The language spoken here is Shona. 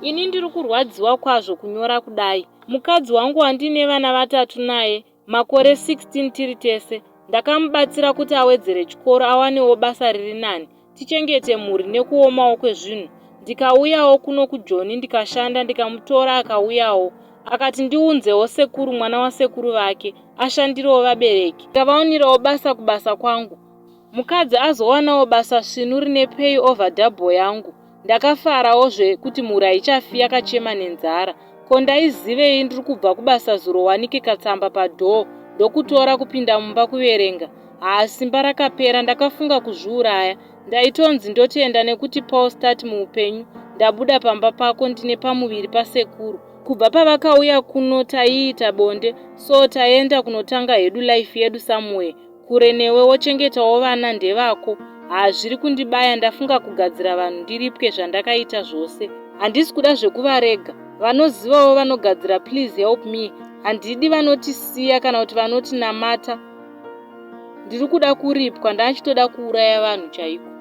Ini ndiri kurwadziwa kwazvo kunyora kudai. Mukadzi wangu wandine vana vatatu naye, makore 16 tiri tese. Ndakamubatsira kuti awedzere chikoro awanewo basa riri nani, tichengete mhuri nekuomawo kwezvinhu. Ndikauyawo kuno kuJoni ndikashanda ndikamutora akauyawo. Akati ndiunzewo sekuru mwana wasekuru vake ashandirewo vabereki. Ndikavaonirawo basa kubasa kwangu. Mukadzi azowanawo basa svinu rine pay over double yangu. Ndakafarawo zve kuti mhuri haichafi yakachema nenzara. Ko ndaizivei ndiri kubva kubasa zuro wanike katsamba padoor ndokutora kupinda mumba kuverenga. Haa simba rakapera ndakafunga kuzviuraya. Ndaitonzi ndotenda nekuti Paul start muupenyu ndabuda pamba pako ndine pamuviri pasekuru. Kubva pavakauya kuno taiita bonde so taenda kunotanga hedu life yedu somewhere kure newe wochengetawo vana ndevako haa zviri kundibaya ndafunga kugadzira vanhu ndiripwe zvandakaita zvose handisi kuda zvekuvarega vanozivawo vanogadzira please help me handidi vanotisiya kana kuti vanotinamata ndiri kuda kuripwa ndachitoda kuuraya vanhu chaiko.